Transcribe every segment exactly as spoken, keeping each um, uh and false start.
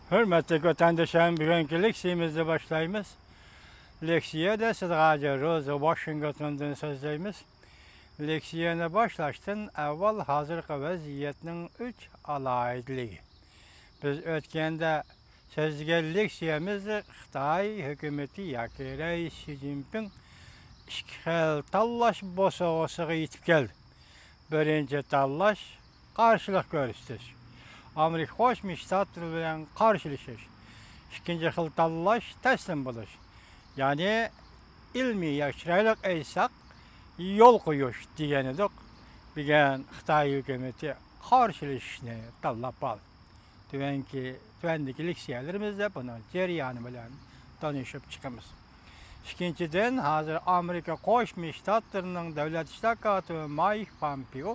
ھۆرمەتلىك ۋەتەندىشىم، بۈگۈنكى لېكسىيىمىزنى باشلايمىز. لېكسىيەدە سىزگە ھازىر روزا ۋاشىنگتوندىن سۆزلەيمىز. لېكسىيەنى باشلاشتىن ئاۋۋال ھازىرقى ۋەزىيەتنىڭ ئۈچ ئالاھىدىلىكى. بىز ئۆتكەندە سۆزلىگەن لېكسىيەمىز خىتاي ھۆكۈمىتى ياكى رەئىس شى جىنپىڭ ئىككى خىل تاللاش بوسۇغىسىغا يېتىپ كەلدى. بىرىنچى تاللاش، قارشىلىق كۆرسىتىش. ئامېرىكا قوشما شتاتلىرى بىلەن قارشىلىشىش. ئىككىنچى خىل تاللاش، تەسلىم بولۇش. يەنى ئىلمىي ياكى چىرايلىق ئېيتساق، يول قويۇش دېگەن ئىدۇق. بۈگۈن خىتاي ھۆكۈمىتى قارشىلىشىشنى تاللاپ ئالدى. تۆۋەنكى، تۆۋەندىكى لېكسىيەلىرىمىزدە بۇنىڭ جەريانى بىلەن تونۇشۇپ چىقىمىز. ئىككىنچىدىن، ھازىر ئامېرىكا قوشما شتاتلىرىنىڭ دۆلەت ئىشلار كاتىپى مايك پامپېئو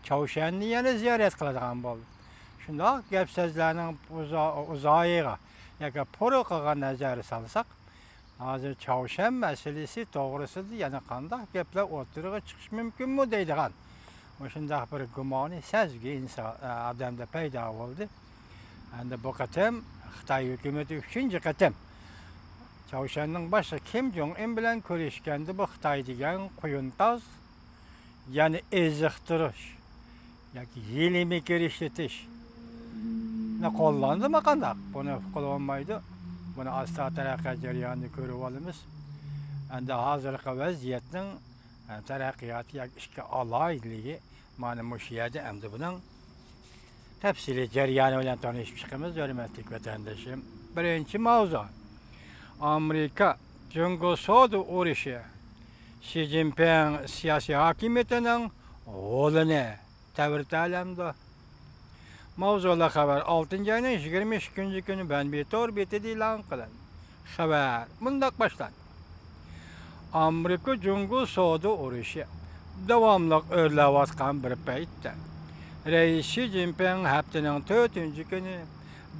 چاۋشيەننى يەنە زىيارەت قىلىدىغان بولدى. شۇنداق گەپ-سۆزلەرنىڭ ئۇزا-، ئۇزايىغا ياكى پۇرىقىغا نەزەر سالساق، ھازىر چاۋشيەن مەسىلىسى توغرىسىدا يەنە قانداق گەپلەر ئوتتۇرىغا چىقىشى مۇمكىنمۇ دەيدىغان مۇشۇنداق بىر گۇمانىي سەزگۈ ئىنسان، ئادەمدە پەيدا بولدى. ئەمدى بۇ قېتىم خىتاي ھۆكۈمىتى ئۈچىنچى قېتىم چاۋشيەننىڭ باشلىقى كىم جوڭ ئىن بىلەن كۆرۈشكەندە، بۇ خىتاي دېگەن قۇيۇنتاز، يەنى ئېزىقتۇرۇش ياكى ھىيلە-مىكىر ئىشلىتىشنى قوللاندىمۇ قانداق؟ بۇنى ئۇققىلى بولمايدۇ. بۇنى ئاستا تەرەققىيات جەريانىدا كۆرۈپ ئالىمىز. ئەمدى ھازىرقى ۋەزىيەتنىڭ، ئە، تەرەققىياتى ياكى ئىككى ئالاھىدىلىكى مانا مۇشۇ يەردە. ئەمدى بۇنىڭ تەپسىلىي جەريانى بىلەن تونۇشۇپ چىقىمىز، ھۆرمەتلىك ۋەتەندىشىم. بىرىنچى ماۋزۇ، ئامېرىكا جۇڭگو سودا ئۇرۇشى شى جىنپىڭ سىياسىي ھاكىمىيىتىنىڭ غولىنى تەۋرىتەلەمدۇ؟ ماۋزۇلۇق خەۋەر ئالتىنچى ئاينىڭ يىگىرمە ئىككىنچى كۈنى بەنبى تور بېتىدە ئېلان قىلىندى. خەۋەر مۇنداق باشلاندى. ئامېرىكا جۇڭگو سودا ئۇرۇشى داۋاملىق ئۆرلەۋاتقان بىر پەيتتە، رەئىس شى جىنپىڭ ھەپتىنىڭ تۆتىنچى كۈنى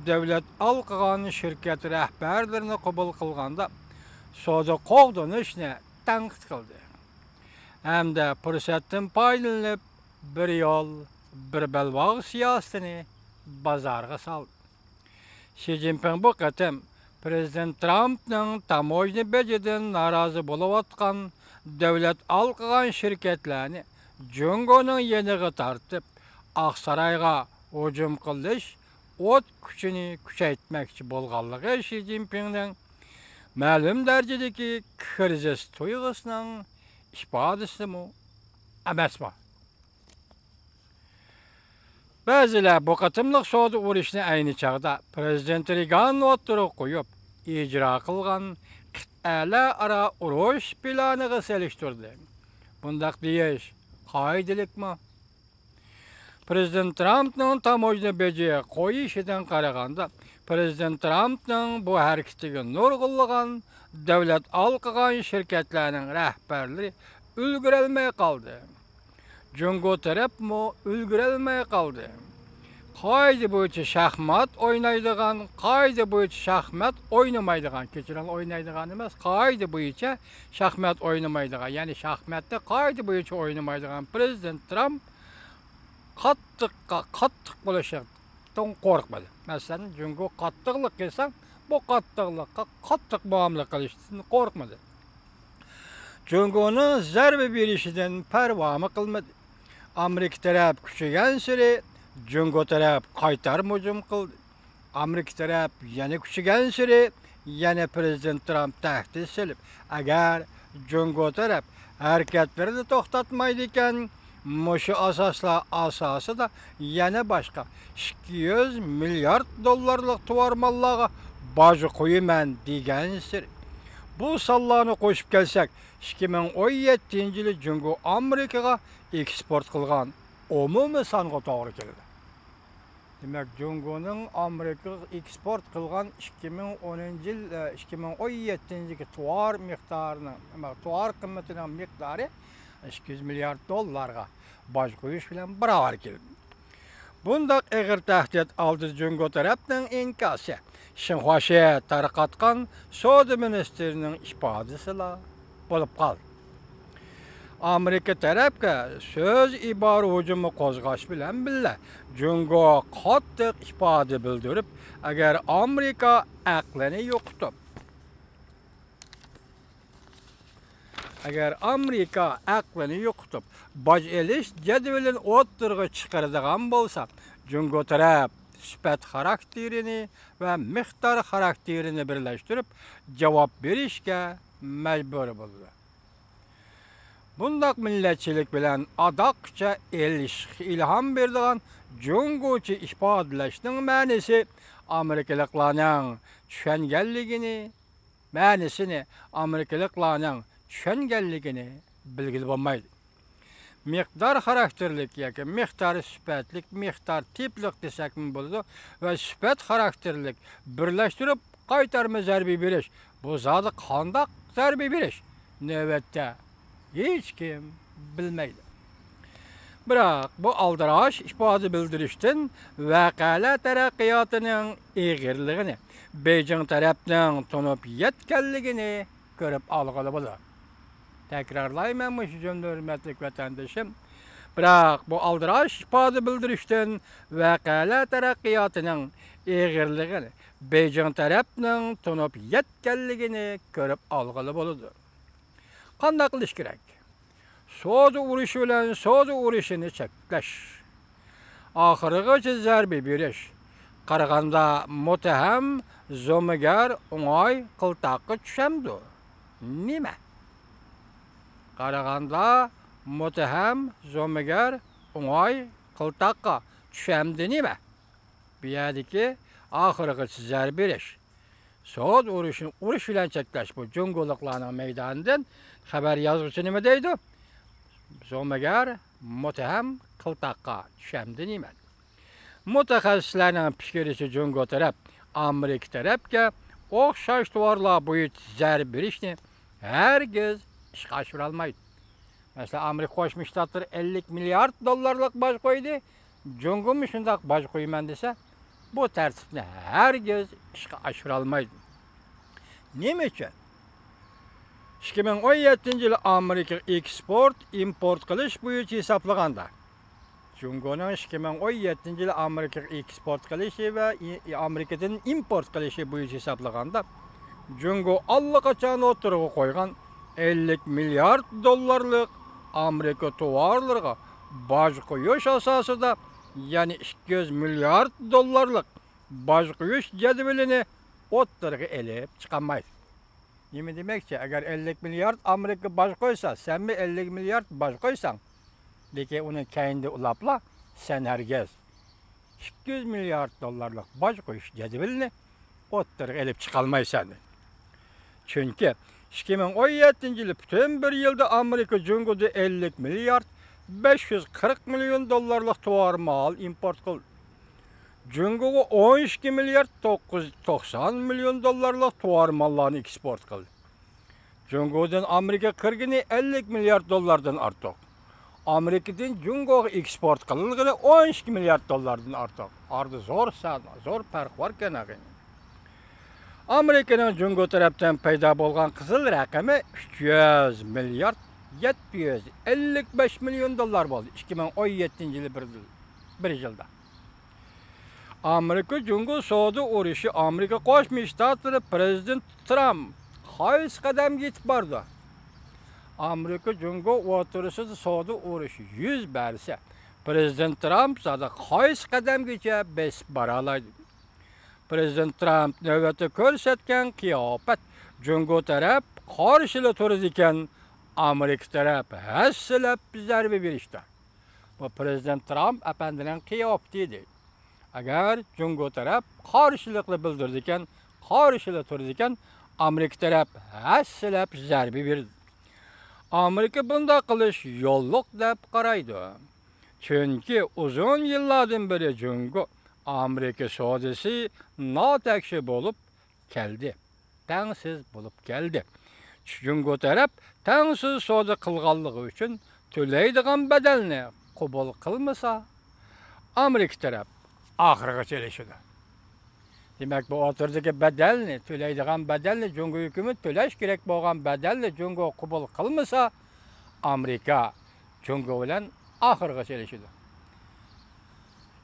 دۆلەت ھالقىغان شىركەت رەھبەرلىرىنى قوبۇل قىلغاندا، سودا قوغدىنىشنى تەنقىد قىلدى ھەمدە پۇرسەتتىن پايدىلىنىپ، بىر يول، بىر بەلباغ سىياسىتىنى بازارغا سالدى. شى جىنپىڭ بۇ قېتىم پىرېزىدېنت ترامپنىڭ تاموژنا بېجىدىن نارازى بولۇۋاتقان دۆلەت ھالقىغان شىركەتلەرنى جۇڭگونىڭ يېنىغا تارتىپ، ئاقسارايغا ھۇجۇم قىلىش ئوت كۈچىنى كۈچەيتمەكچى بولغانلىقى شى جىنپىڭنىڭ مەلۇم دەرىجىدىكى كىرىزىس تۇيغۇسىنىڭ ئىپادىسىمۇ ئەمەسمۇ؟ بەزىلەر بۇ قېتىملىق سودا ئۇرۇشىنى ئەينى چاغدا پىرېزىدېنت رېگان ئوتتۇرىغا قويۇپ ئىجرا قىلغان قىتئەلەر ئارا ئۇرۇش پىلانىغا سېلىشتۇردى. بۇنداق دېيىش قائىدىلىكمۇ؟ پىرېزىدېنت ترامپنىڭ تاموژنا بېجى قويۇشىدىن قارىغاندا، پىرېزىدېنت ترامپنىڭ بۇ ھەرىكىتىگە نۇرغۇنلىغان دۆلەت ھالقىغان شىركەتلەرنىڭ رەھبەرلىرى ئۈلگۈرەلمەي قالدى. جۇڭگو تەرەپمۇ ئۈلگۈرەلمەي قالدى. قائىدە بويىچە شاھمات ئوينايدىغان، قائىدە بويىچە شاھمات ئوينىمايدىغان، كەچۈرۈڭ، ئوينايدىغان ئەمەس، قائىدە بويىچە شاھمات ئوينىمايدىغان، يەنى شاھماتنى قائىدە بويىچە ئوينىمايدىغان پىرېزىدېنت ترامپ قاتتىققا قاتتىق بولۇشتىن قورقمىدى. مەسىلەن، جۇڭگو قاتتىقلىق قىلسا، بۇ قاتتىقلىققا قاتتىق مۇئامىلە قىلىشتىن قورقمىدى. جۇڭگونىڭ زەربە بېرىشىدىن پەرۋامۇ قىلمىدى. ئامېرىكا تەرەپ كۈچىگەنسېرى جۇڭگو تەرەپ قايتارما ھۇجۇم قىلدى. ئامېرىكا تەرەپ يەنە كۈچىگەنسېرى يەنە پىرېزىدېنت ترامپ تەھدىت سېلىپ، ئەگەر جۇڭگو تەرەپ ھەرىكەتلىرىنى توختاتمايدىكەن، مۇشۇ ئاساسلار ئاساسىدا يەنە باشقا ئىككى يۈز مىليارد دوللارلىق تاۋار ماللارغا باج قويىمەن دېگەنسېرى. بۇ سانلارنى قوشۇپ كەلسەك، ئىككى مىڭ ئون يەتتىنچى يىلى جۇڭگو ئامېرىكىغا ئېكسپورت قىلغان ئومۇمىي سانغا توغرا كېلىدۇ. دېمەك، جۇڭگونىڭ ئامېرىكىغا ئېكسپورت قىلغان ئىككى مىڭ ئونىنچى يىل، ئىككى مىڭ ئون يەتتىنچى يىلقى تاۋار مىقدارىنىڭ، تاۋار قىممىتىنىڭ مىقدارى ئىككى يۈز مىليارد دوللارغا باج قويۇش بىلەن باراۋەر كېلىدۇ. بۇنداق ئېغىر تەھدىت ئالدىدا جۇڭگو تەرەپنىڭ ئىنكاسى شىنخۇاشې تارقاتقان سودا مىنىستىرىنىڭ ئىپادىسىلا بولۇپ قالدى. ئامېرىكا تەرەپكە سۆز ئىبارە ھۇجۇمى قوزغاش بىلەن بىللە، جۇڭگو قاتتىق ئىپادە بىلدۈرۈپ، ئەگەر ئامېرىكا ئەقلىنى يوقىتىپ، ئەگەر ئامېرىكا ئەقلىنى يوقىتىپ، باج ئېلىش جەدۋىلىنى ئوتتۇرىغا چىقىرىدىغان بولسا، جۇڭگو تەرەپ سۈپەت خاراكتېرىنى ۋە مىقدار خاراكتېرىنى بىرلەشتۈرۈپ جاۋاب بېرىشكە مەجبۇر بولىدۇ. بۇنداق مىللەتچىلىك بىلەن ئاداققىچە ئېلىشىشقا ئىلھام بېرىدىغان جۇڭگوچە ئىپادىلەشنىڭ مەنىسى ئامېرىكىلىقلارنىڭ چۈشەنگەنلىكىنى، مەنىسىنى ئامېرىكىلىقلارنىڭ چۈشەنگەنلىكىنى بىلگىلى بولمايدۇ. مىقدار خاراكتېرلىك ياكى مىقدار سۈپەتلىك، مىقدار تىپلىق دېسەكمۇ بولىدۇ ۋە سۈپەت خاراكتېرلىك بىرلەشتۈرۈپ قايتارما زەربە بېرىش، بۇ زادى قانداق زەربە بېرىش؟ نۆۋەتتە ھېچكىم بىلمەيدۇ. بىراق بۇ ئالدىراش ئىپادە بىلدۈرۈشتىن ۋەقەلەر تەرەققىياتىنىڭ ئېغىرلىقىنى، بېيجىڭ تەرەپنىڭ تونۇپ يەتكەنلىكىنى كۆرۈپ ئالغىلى بولىدۇ. تەكرارلايمەن مۇشۇ جۈملىنى، ھۆرمەتلىك ۋەتەندىشىم. بىراق بۇ ئالدىراش ئىپادە بىلدۈرۈشتىن ۋەقەلەر تەرەققىياتىنىڭ ئېغىرلىقىنى، بېيجىڭ تەرەپنىڭ تونۇپ يەتكەنلىكىنى كۆرۈپ ئالغىلى بولىدۇ. قانداق قىلىش كېرەك؟ سودا ئۇرۇشى بىلەن سودا ئۇرۇشىنى چەكلەش. ئاخىرغىچە زەربە بېرىش. قارىغاندا مۇتتەھەم زومىگەر ئوڭاي قىلتاققا چۈشەمدۇ؟ نېمە؟ قارىغاندا مۇتتەھەم زومىگەر ئوڭاي قىلتاققا چۈشەمدۇ نېمە؟ بۇ يەردىكى ئاخىرغىچە زەربە بېرىش. سودا ئۇرۇشىنى ئۇرۇش بىلەن چەكلەش، بۇ جۇڭگولۇقلارنىڭ مەيدانىدىن. خەۋەر يازغۇچى نېمە دەيدۇ؟ زومىگەر مۇتتەھەم قىلتاققا چۈشەمدۇ نېمە؟ مۇتەخەسسىسلەرنىڭ پىكرىچە، جۇڭگو تەرەپ ئامېرىكا تەرەپكە ئوخشاش تاۋارلار بويىچە زەربە بېرىشنى ھەرگىز ئىشقا ئاشۇرالمايدۇ. مەسىلەن، ئامېرىكا قوشما شتاتلىرى ئەللىك مىليارد دوللارلىق باج قويدى. جۇڭگومۇ شۇنداق باج قويىمەن دېسە، بۇ تەرتىپنى ھەرگىز ئىشقا ئاشۇرالمايدۇ. نېمە ئۈچۈن؟ ئىككى مىڭ ئون يەتتىنچى يىلى ئامېرىكىغا ئېكسپورت، ئىمپورت قىلىش بويىچە ھېسابلىغاندا، جۇڭگونىڭ ئىككى مىڭ ئون يەتتىنچى يىلى ئامېرىكىغا ئېكسپورت قىلىشى ۋە ئى-، ئامېرىكىدىن ئىمپورت قىلىشى بويىچە ھېسابلىغاندا، جۇڭگو ئاللىقاچان ئوتتۇرىغا قويغان ئەللىك مىليارد دوللارلىق ئامېرىكا تاۋارلىرىغا باج قويۇش ئاساسىدا، يەنى ئىككى يۈز مىليارد دوللارلىق باج قويۇش جەدۋىلىنى ئوتتۇرىغا ئېلىپ چىقالمايدۇ. نېمە دېمەكچى؟ ئەگەر ئەللىك مىليارد ئامېرىكا باج قويسا، سەنمۇ ئەللىك مىليارد باج قويساڭ، لېكىن ئۇنى كەينىدە ئۇلاپلا، سەن ھەرگىز ئىككى يۈز مىليارد دوللارلىق باج قويۇش جەدۋىلىنى ئوتتۇرىغا ئېلىپ چىقالمايسەن. چۈنكى ئىككى مىڭ ئون يەتتىنچى يىلى پۈتۈن بىر يىلدا ئامېرىكا جۇڭگودىن ئەللىك مىليارد بەش يۈز قىرىق مىليون دوللارلىق تاۋار مال ئىمپورت قىلدى. جۇڭگوغا ئون ئىككى مىليارد توققۇز يۈز توقسان مىليون دوللارلىق تاۋار ماللارنى ئېكسپورت قىلدى. جۇڭگودىن ئامېرىكا كىرگىنى ئەللىك مىليارد دوللاردىن ئارتۇق. ئامېرىكىدىن جۇڭگوغا ئېكسپورت قىلىنغىنى ئون ئىككى مىليارد دوللاردىن ئارتۇق. ئارىدا زور سان، زور پەرق باركەن، ئاغىنى. ئامېرىكىنىڭ جۇڭگو تەرەپتىن پەيدا بولغان قىزىل رەقىمى ئۈچ يۈز مىليارد يەتتە يۈز ئەللىك بەش مىليون دوللار بولدى، ئىككى مىڭ ئون يەتتىنچى يىلى بىر، بىر يىلدا. ئامېرىكا جۇڭگو سودا ئۇرۇشى، ئامېرىكا قوشما شتاتلىرى، پىرېزىدېنت ترامپ قايسى قەدەمگە يېتىپ بارىدۇ؟ ئامېرىكا جۇڭگو ئوتتۇرىسىدا سودا ئۇرۇشى يۈز بەرسە، پىرېزىدېنت ترامپ زادى قايسى قەدەمگىچە بېسىپ بارالايدۇ؟ پىرېزىدېنت ترامپ نۆۋەتتە كۆرسەتكەن قىياپەت، جۇڭگو تەرەپ قارشىلا تۇرىدىكەن، ئامېرىكا تەرەپ ھەسسىلەپ زەربە بېرىشتە. بۇ پىرېزىدېنت ترامپ ئەپەندىنىڭ قىياپىتى ئىدى. ئەگەر جۇڭگو تەرەپ قارشىلىقلا بىلدۈرىدىكەن، قارشىلا تۇرىدىكەن، ئامېرىكا تەرەپ ھەسسىلەپ زەربە بېرىدۇ. ئامېرىكا بۇنداق قىلىش يوللۇق دەپ قارايدۇ. چۈنكى ئۇزۇن يىللاردىن بېرى جۇڭگو ئامېرىكا سودىسى ناتەكشى بولۇپ كەلدى، تەڭسىز بولۇپ كەلدى. جۇڭگو تەرەپ تەڭسىز سودا قىلغانلىقى ئۈچۈن تۆلەيدىغان بەدەلنى قوبۇل قىلمىسا، ئامېرىكا تەرەپ ئاخىرغىچە ئېلىشىدۇ. دېمەك، بۇ ئوتتۇرىدىكى بەدەلنى، تۆلەيدىغان بەدەلنى، جۇڭگو ھۆكۈمىتى تۆلەش كېرەك بولغان بەدەلنى جۇڭگو قوبۇل قىلمىسا، ئامېرىكا جۇڭگو بىلەن ئاخىرغىچە ئېلىشىدۇ.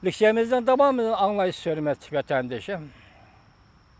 لېكسىيەمىزنىڭ داۋامىنى ئاڭلايسىز، ھۆرمەتلىك ۋەتەندىشىم.